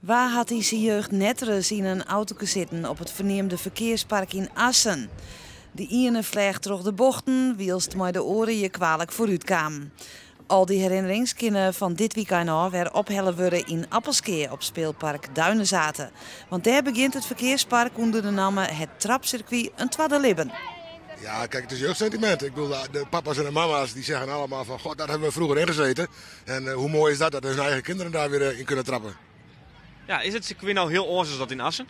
Wa hat yn syn jeugd net ris yn in autoke sitten op it ferneamde ferkearspark yn Assen? De iene fleach troch de bochten, wylst mei de oare je kwalik foarút kamen. Al dy herinnerings kinne fan dit wykein ôf wer ophelle wurde yn Appelskea op speelpark Duinenzathe. Want dêr begjint it ferkearspark ûnder de namme Het Trapcircuit in twadde libben. Ja, kijk, het is jeugdsentiment. Ik bedoel, de papa's en de mama's die zeggen allemaal van, god, daar hebben we vroeger in gezeten. En eh, hoe mooi is dat, dat hun eigen kinderen daar weer eh, in kunnen trappen. Ja, is it sirkwy no hiel oars as dat yn Assen?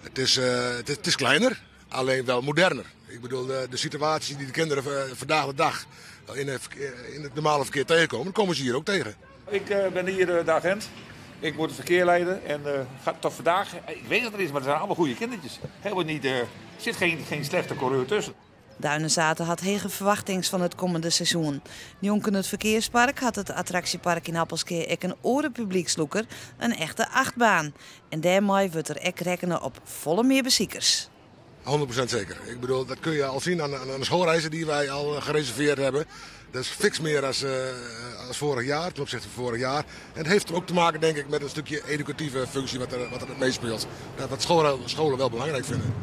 Het is, uh, het is, het is kleiner, alleen wel moderner. Ik bedoel, de, de situatie die de kinderen vandaag de dag in het, in het normale verkeer tegenkomen, komen ze hier ook tegen. Ik ben hier de agent. Ik word het verkeer leiden en uh, gaat tot vandaag, ik weet dat er is, maar het zijn allemaal goede kindertjes. Helemaal niet, er zit geen, geen slechte coureur tussen. Duinenzathe hat hege ferwachtings fan it kommende seizoen. Njonken it ferkearspark hat it attraksjepark yn Appelskea ek in oare publykslûker, in echte achtbaan. En dêrmei wurdt der ek rekkene op folle mear besikers. 100% zeker. Ik bedoel, dat kun je al zien aan, aan de schoolreizen die wij al gereserveerd hebben. Dat is fiks meer als, uh, als vorig jaar, ten opzichte van vorig jaar. En het heeft ook te maken, denk ik, met een stukje educatieve functie wat er, wat er meespeelt. Dat wat scholen, scholen wel belangrijk vinden.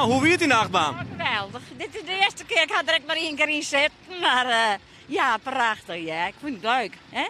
Nou, hoe wie it yn de achtbaan? Oh, geweldig. Dit is de earste kear, ik ha der ek mar ien kear yn sitten, mar uh, ja, prachtich. Ja. Ik fyn it leuk. Hè?